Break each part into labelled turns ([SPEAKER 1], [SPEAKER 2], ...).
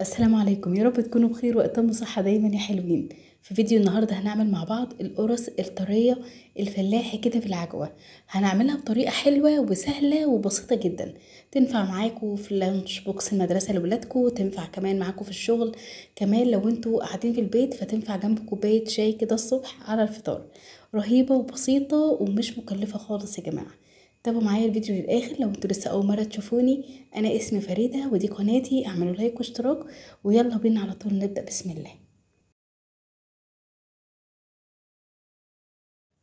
[SPEAKER 1] السلام عليكم، يا رب تكونوا بخير واتم صحة دايما يا حلوين. في فيديو النهارده هنعمل مع بعض القرص الطريه الفلاحي كده في العجوه. هنعملها بطريقة حلوة وسهلة وبسيطة جدا، تنفع معاكم في lunch box المدرسة لولادكم، تنفع كمان معاكم في الشغل، كمان لو انتوا قاعدين في البيت فتنفع جنب كوباية شاي كده الصبح على الفطار. رهيبة وبسيطة ومش مكلفة خالص يا جماعة. تابعوا معايا الفيديو للاخر. لو انتوا لسه اول مرة تشوفوني، انا اسمي فريدة ودي قناتي، اعملوا like واشتراك ويلا بينا على طول نبدا بسم الله.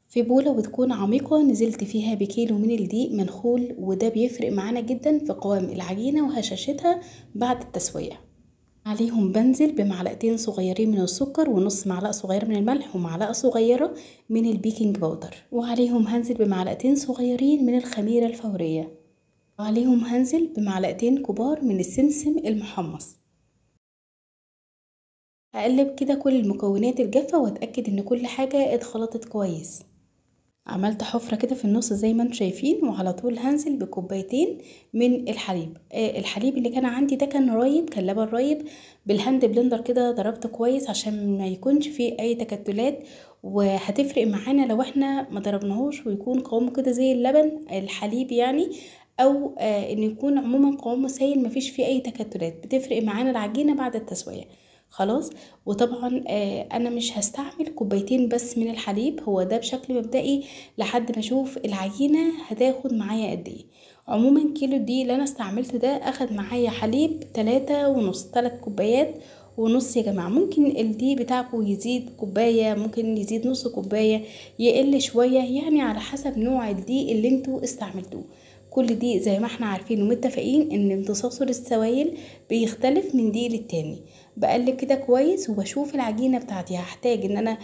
[SPEAKER 1] في بوله وتكون عميقة نزلت فيها بكيلو من الدقيق منخول، وده بيفرق معانا جدا في قوام العجينة وهشاشتها بعد التسوية. عليهم بنزل بمعلقتين صغيرين من السكر ونص معلقه صغيرة من الملح ومعلقة صغيرة من ال baking powder، وعليهم هنزل بمعلقتين صغيرين من الخميره الفورية، وعليهم هنزل بمعلقتين كبار من السمسم المحمص. هقلب كده كل المكونات الجافه واتاكد ان كل حاجة اتخلطت كويس. عملت حفرة كده في النص زي ما انتم شايفين، وعلى طول هنزل بكوبايتين من الحليب. الحليب اللي كان عندي ده كان رايب، كان لبن رايب. بال hand blender كده ضربته كويس عشان ما يكونش فيه اي تكتلات، وهتفرق معانا لو احنا ما ضربناهوش ويكون قوامه كده زي اللبن الحليب يعني، او ان يكون عموما قوامه سايل مفيش فيه اي تكتلات، بتفرق معانا العجينة بعد التسوية. خلاص. وطبعا انا مش هستعمل كوبايتين بس من الحليب، هو ده بشكل مبدئي لحد ما اشوف العجينة هتاخد معايا قد ايه. عموما كيلو الدقيق اللي انا استعملته ده اخد معايا حليب 3.5، 3 كوبايات ونص يا جماعة. ممكن الدقيق بتاعكم يزيد كوباية، ممكن يزيد نص كوباية، يقل شوية، يعني على حسب نوع الدقيق اللي انتوا استعملتوه. كل دقيق زي ما احنا عارفين ومتفقين ان امتصاصه للسوائل بيختلف من دقيق للتاني. بقلب كده كويس وبشوف العجينة بتاعتي هحتاج ان انا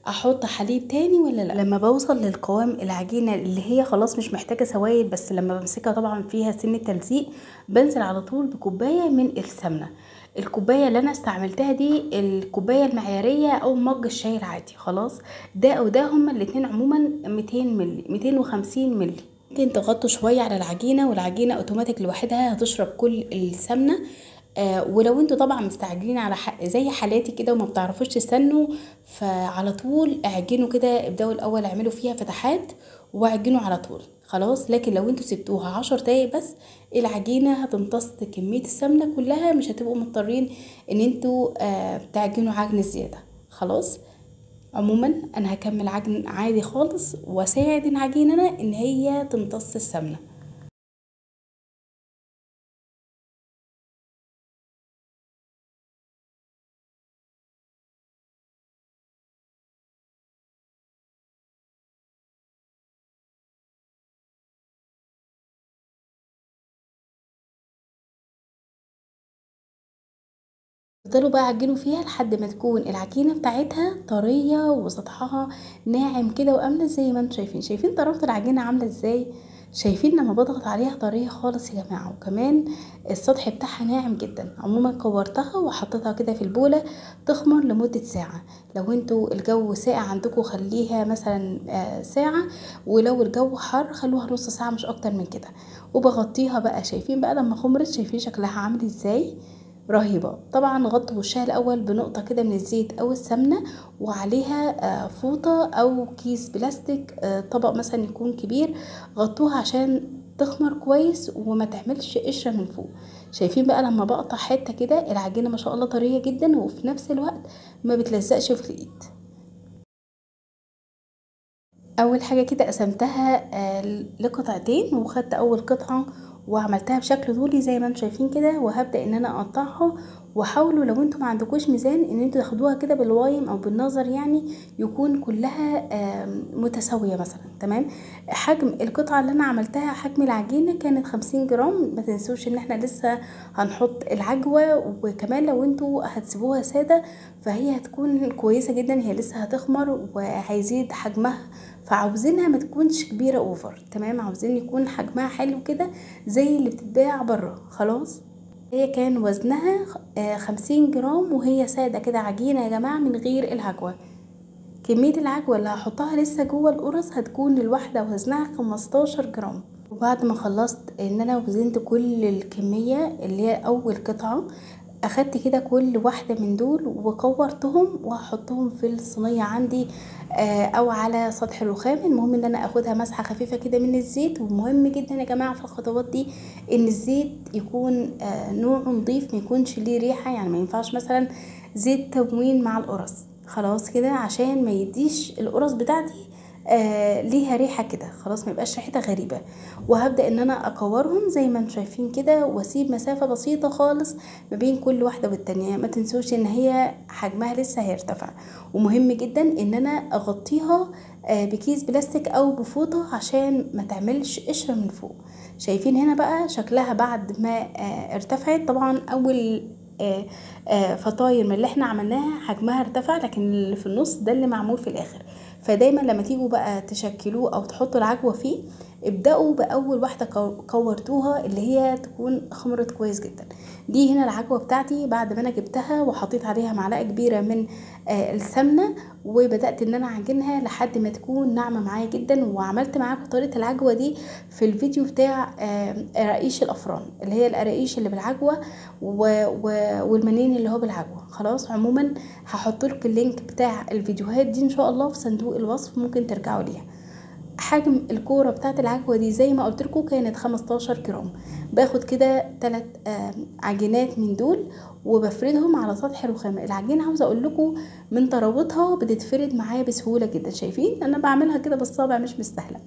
[SPEAKER 1] احط حليب تاني ولا لا. لما بوصل للقوام العجينة اللي هي خلاص مش محتاجه سوائل، بس لما بمسكها طبعا فيها سن تلزيق، بنزل على طول بكوبايه من السمنة. الكوباية اللي انا استعملتها دي الكوباية المعياريه او مج الشاي العادي. خلاص، ده او ده هما الاتنين عموما 200 ملي، 250 ملي. ممكن تغطوا شوية على العجينة والعجينه اوتوماتيك لوحدها هتشرب كل السمنة. ولو انتوا طبعا مستعجلين على حق زي حالاتي كده وما بتعرفوش تستنوا، فعلى طول اعجنوا كده، ابداوا الاول اعملوا فيها فتحات واعجنوا على طول خلاص. لكن لو انتوا سبتوها 10 دقايق بس العجينة هتمتص كمية السمنة كلها، مش هتبقوا مضطرين ان انتوا تعجنوا عجن زيادة. خلاص. عموما انا هكمل عجن عادي خالص واساعد العجينة انا ان هي تمتص السمنة. فضلوا بقى عجنوا فيها لحد ما تكون العجينة بتاعتها طرية وسطحها ناعم كده وامنه زي ما انتم شايفين. شايفين طرافه العجينة عامله ازاي؟ شايفين لما بضغط عليها طرية خالص يا جماعة، وكمان السطح بتاعها ناعم جدا. عموما كورتها وحطيتها كده في البوله تخمر لمدة ساعة. لو انتوا الجو ساقع عندكم خليها مثلا ساعة، ولو الجو حر خلوها نص ساعة مش اكتر من كده. وبغطيها بقى. شايفين بقى لما خمرت، شايفين شكلها عامل ازاي؟ رهيبة. طبعا غطوا وشها الاول بنقطة كده من الزيت او السمنة، وعليها فوطه او كيس بلاستيك، طبق مثلا يكون كبير، غطوها عشان تخمر كويس وما تعملش قشرة من فوق. شايفين بقى لما بقطع حتة كده العجينة ما شاء الله طرية جدا، وفي نفس الوقت ما بتلزقش في الايد. اول حاجة كده قسمتها لقطعتين، وخدت اول قطعه وعملتها بشكل طولي زي ما انتم شايفين كده، وهبدا ان انا اقطعها. وحاولوا لو انتم ما عندكوش ميزان ان انتوا تاخدوها كده بالوايم او بالنظر، يعني يكون كلها متساوية مثلا. تمام. حجم القطعة اللي انا عملتها حجم العجينة كانت 50 جرام. ما تنسوش ان احنا لسه هنحط العجوه، وكمان لو انتوا هتسيبوها ساده فهي هتكون كويسة جدا، هي لسه هتخمر وهيزيد حجمها، فعاوزينها ما تكونش كبيرة over. تمام. عاوزين يكون حجمها حلو كده زي اللي بتتباع بره. خلاص. هي كان وزنها 50 جرام وهي ساده كده عجينه يا جماعة من غير العجوه. كمية العجوه اللي هحطها لسه جوه القرص هتكون الواحدة وزنها 15 جرام. وبعد ما خلصت ان انا وزنت كل الكمية اللي هي اول قطعة، اخدت كده كل واحدة من دول وكورتهم وهحطهم في الصينية عندي او على سطح الرخام. المهم ان انا اخدها مسحه خفيفة كده من الزيت. ومهم جدا يا جماعة في الخطوات دي ان الزيت يكون نوعه نضيف، ما يكونش ليه ريحه، يعني ما ينفعش مثلا زيت تموين مع القرص خلاص كده، عشان ما يديش القرص بتاعتي ليها ريحه كده، خلاص ما يبقاش ريحتها غريبة. وهبدا ان انا اكورهم زي ما انتم شايفين كده، واسيب مسافة بسيطة خالص ما بين كل واحدة والتانية. ما تنسوش ان هي حجمها لسه هيرتفع، ومهم جدا ان انا اغطيها بكيس بلاستيك او بفوطه عشان ما تعملش قشرة من فوق. شايفين هنا بقى شكلها بعد ما ارتفعت. طبعا اول فطاير من اللي احنا عملناها حجمها ارتفع، لكن اللي في النص ده اللي معمول في الاخر. فدايما لما تيجوا بقى تشكلوه او تحطوا العجوه فيه، ابدأوا باول واحدة كورتوها اللي هي تكون خمرت كويس جدا. دي هنا العجوه بتاعتي بعد ما انا جبتها وحطيت عليها معلقه كبيرة من السمنة، وبدات ان انا اعجنها لحد ما تكون ناعمة معايا جدا. وعملت معاكم طريقه العجوه دي في الفيديو بتاع قراقيش الافران، اللي هي القراقيش اللي بالعجوه والمنين اللي هو بالعجوه. خلاص عموما هحط لكم ال link بتاع الفيديوهات دي ان شاء الله في صندوق الوصف، ممكن ترجعوا ليها. حجم الكورة بتاعت العجوه دي زي ما قلت لكم كانت 15 جرام. باخد كده 3 عجينات من دول وبفردهم على سطح الرخامه. العجينة عاوزه اقول لكم من طراوتها بتتفرد معايا بسهولة جدا، شايفين انا بعملها كده بالصابع مش مستاهلة.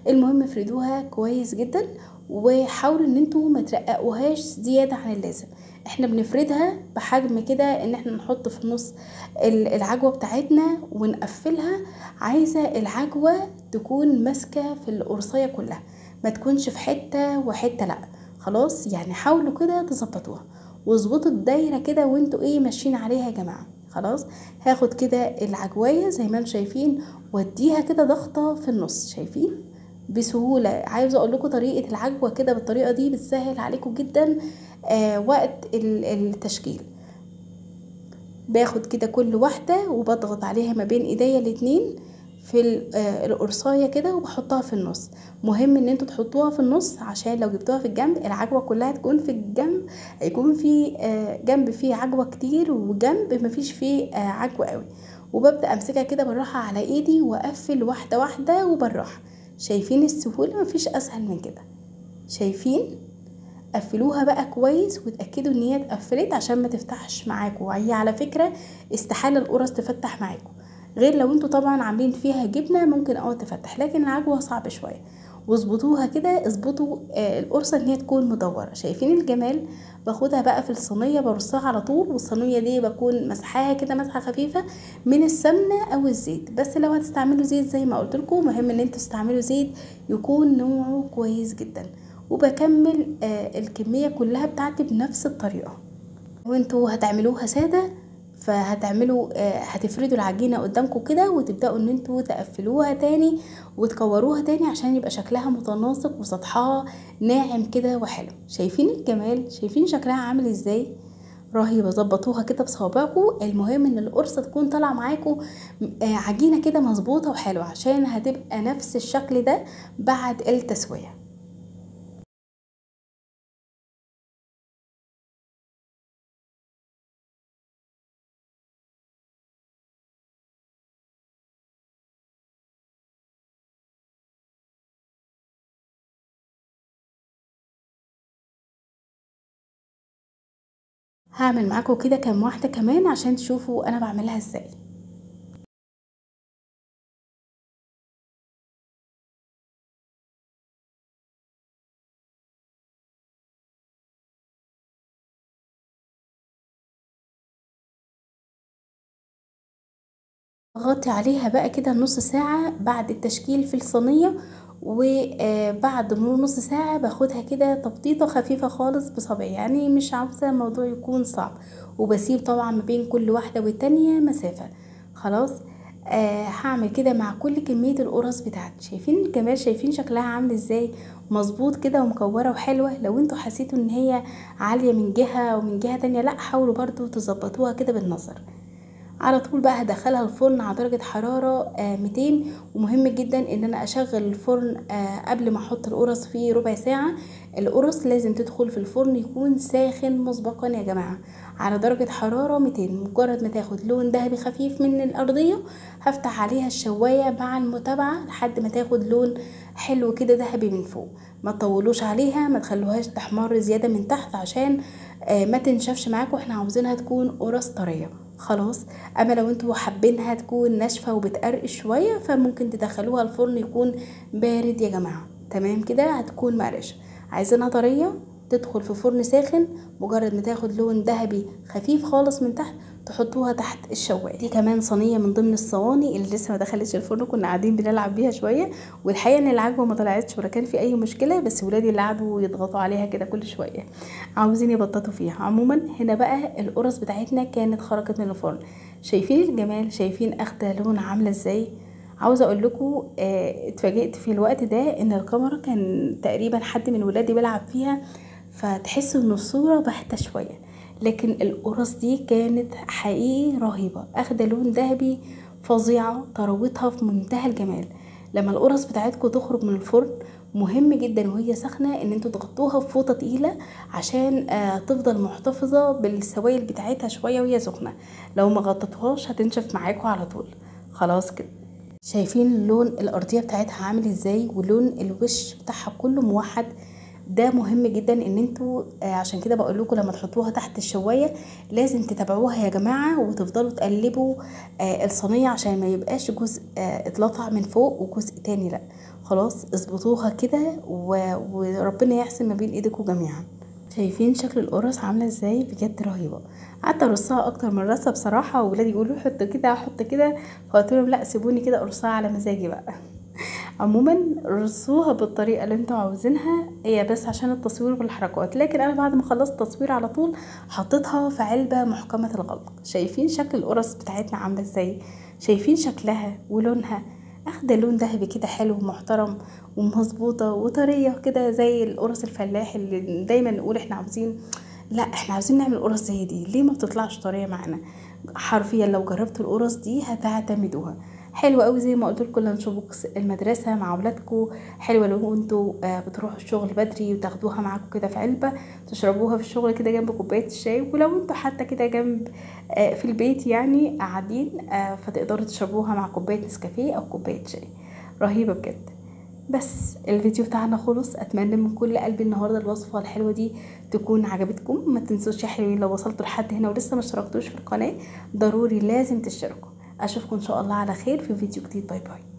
[SPEAKER 1] المهم افردوها كويس جدا، وحاولوا ان انتوا ما ترققوهاش زيادة عن اللازم. احنا بنفردها بحجم كده ان احنا نحط في النص العجوه بتاعتنا ونقفلها. عايزه العجوه تكون ماسكه في القرصيه كلها، ما تكونش في حتة وحتة لا. خلاص يعني حاولوا كده تظبطوها واظبطوا الدايرة كده وانتوا ايه ماشيين عليها يا جماعة. خلاص هاخد كده العجوايه زي ما انتم شايفين واديها كده ضغطه في النص، شايفين بسهولة. عايزه اقول لكم طريقه العجوه كده بالطريقة دي بتسهل عليكم جدا وقت التشكيل. باخد كده كل واحدة وبضغط عليها ما بين ايديا الاتنين في القرصايه كده وبحطها في النص. مهم ان انتوا تحطوها في النص عشان لو جبتوها في الجنب العجوه كلها تكون في الجنب، هيكون في جنب فيه عجوه كتير وجنب مفيش فيه عجوه قوي. وببدا امسكها كده بالراحة على ايدي واقفل واحدة واحدة وبالراحه. شايفين السهولة؟ مفيش اسهل من كده. شايفين؟ قفلوها بقى كويس وتاكدوا ان هي اتقفلت عشان ما تفتحش معاكم. وهي على فكرة استحالة القرص تفتح معاكم، غير لو انتوا طبعا عاملين فيها جبنه ممكن تفتح، لكن العجوه صعب شوية. واظبطوها كده، اظبطوا القرصه ان هي تكون مدورة. شايفين الجمال؟ باخدها بقى في الصينية برصها على طول، والصينيه دي بكون مسحاها كده مسحه خفيفة من السمنة او الزيت. بس لو هتستعملوا زيت زي ما قلت لكم مهم ان انتوا تستعملوا زيت يكون نوعه كويس جدا. وبكمل الكمية كلها بتاعتي بنفس الطريقة. وانتوا هتعملوها ساده، فهتعملوا هتفردوا العجينة قدامكم كده وتبداوا ان انتوا تقفلوها تاني وتكوروها تاني عشان يبقى شكلها متناسق وسطحها ناعم كده وحلو. شايفين الجمال؟ شايفين شكلها عامل ازاي؟ رهيبة. ظبطوها كده بصوابعكم. المهم ان القرصه تكون طالعه معاكم عجينه كده مظبوطة وحلوه عشان هتبقى نفس الشكل ده بعد التسوية. هعمل معاكم كده كام واحدة كمان عشان تشوفوا انا بعملها ازاي. غطي عليها بقى كده نص ساعة بعد التشكيل في الصينية، وبعد مرور نص ساعة باخدها كده تبطيطة خفيفة خالص بصبعي، يعني مش عاوزة الموضوع يكون صعب، وبسيب طبعا ما بين كل واحدة والتانية مسافة. خلاص هعمل كده مع كل كمية القرص بتاعتي. شايفين الجمال؟ شايفين شكلها عامل ازاي؟ مظبوط كده ومكورة وحلوة. لو انتوا حسيتوا ان هي عالية من جهة ومن جهة تانية لا، حاولوا برضو تظبطوها كده بالنظر. على طول بقى هدخلها الفرن على درجه حرارة 200. ومهم جدا ان انا اشغل الفرن قبل ما احط القرص فيه ربع ساعة. القرص لازم تدخل في الفرن يكون ساخن مسبقا يا جماعة، على درجه حرارة 200. مجرد ما تاخد لون ذهبي خفيف من الارضية هفتح عليها الشوايه مع المتابعة لحد ما تاخد لون حلو كده ذهبي من فوق. ما تطولوش عليها، ما تخلوهاش تحمر زيادة من تحت عشان ما تنشفش معاكم، احنا عاوزينها تكون قرص طرية خلاص. اما لو انتوا حابينها تكون ناشفة وبتقرقش شوية فممكن تدخلوها الفرن يكون بارد يا جماعة، تمام كده هتكون مقرشه. عايزينها طرية تدخل في فرن ساخن، مجرد ما تاخد لون ذهبي خفيف خالص من تحت تحطوها تحت الشوايه. دي كمان صينية من ضمن الصواني اللي لسه ما دخلتش الفرن، كنا قاعدين بنلعب بيها شوية، والحقيقة ان العجوه ما طلعتش ولا كان في اي مشكلة، بس ولادي اللي قعدوا يضغطوا عليها كده كل شوية عاوزين يبططوا فيها. عموما هنا بقى القرص بتاعتنا كانت خرجت من الفرن، شايفين الجمال، شايفين اخده لون عامله ازاي. عاوزه اقول لكم اتفاجئت في الوقت ده ان الكاميرا كان تقريبا حد من ولادي بيلعب فيها، فتحسوا ان الصورة باهته شوية، لكن القرص دي كانت حقيقي رهيبة، اخده لون ذهبي فظيعة، طراوتها في منتهى الجمال. لما القرص بتاعتكم تخرج من الفرن مهم جدا وهي سخنة ان انتوا تغطوها بفوطه تقيلة عشان تفضل محتفظة بالسوائل بتاعتها شوية وهي سخنة، لو ما غطيتوهاش هتنشف معاكم على طول. خلاص كده شايفين لون الارضية بتاعتها عامل ازاي، ولون الوش بتاعها كله موحد. ده مهم جدا ان انتوا عشان كده بقول لكم لما تحطوها تحت الشوايه لازم تتابعوها يا جماعة، وتفضلوا تقلبوا الصينية عشان ما يبقاش جزء اتلطع من فوق وجزء تاني لا. خلاص اظبطوها كده وربنا يحسن ما بين ايديكم جميعا. شايفين شكل القرص عامله ازاي، بجد رهيبة. قعدت ارصها اكتر من رصه بصراحة، وولادي يقولوا حط كده حط كده، فقلت لهم لا سيبوني كده ارصها على مزاجي بقى. عموما رصوها بالطريقة اللي انتوا عاوزينها، هي بس عشان التصوير والحركات، لكن انا بعد ما خلصت التصوير على طول حطيتها في علبة محكمة الغلق. شايفين شكل القرص بتاعتنا عامله ازاي، شايفين شكلها ولونها، اخده لون ذهبي كده حلو ومحترم ومظبوطه وطريه كده زي القرص الفلاح اللي دايما نقول احنا عاوزين، لا احنا عاوزين نعمل قرص زي دي، ليه ما بتطلعش طرية معانا؟ حرفيا لو جربتوا القرص دي هتعتمدوها. حلوة قوي زي ما قلت لكم lunch box المدرسة مع اولادكم، حلوة لو انتوا بتروحوا الشغل بدري وتاخدوها معاكم كده في علبة تشربوها في الشغل كده جنب كوباية الشاي، ولو انتوا حتى كده جنب في البيت يعني قاعدين فتقدروا تشربوها مع كوباية نسكافيه او كوباية شاي. رهيبة بجد. بس الفيديو بتاعنا خلص، اتمنى من كل قلبي النهارده الوصفة الحلوة دي تكون عجبتكم. ما تنسوش يا حلوين لو وصلتوا لحد هنا ولسه ما اشتركتوش في القناة ضروري لازم تشتركوا. اشوفكم ان شاء الله على خير في فيديو جديد. bye bye.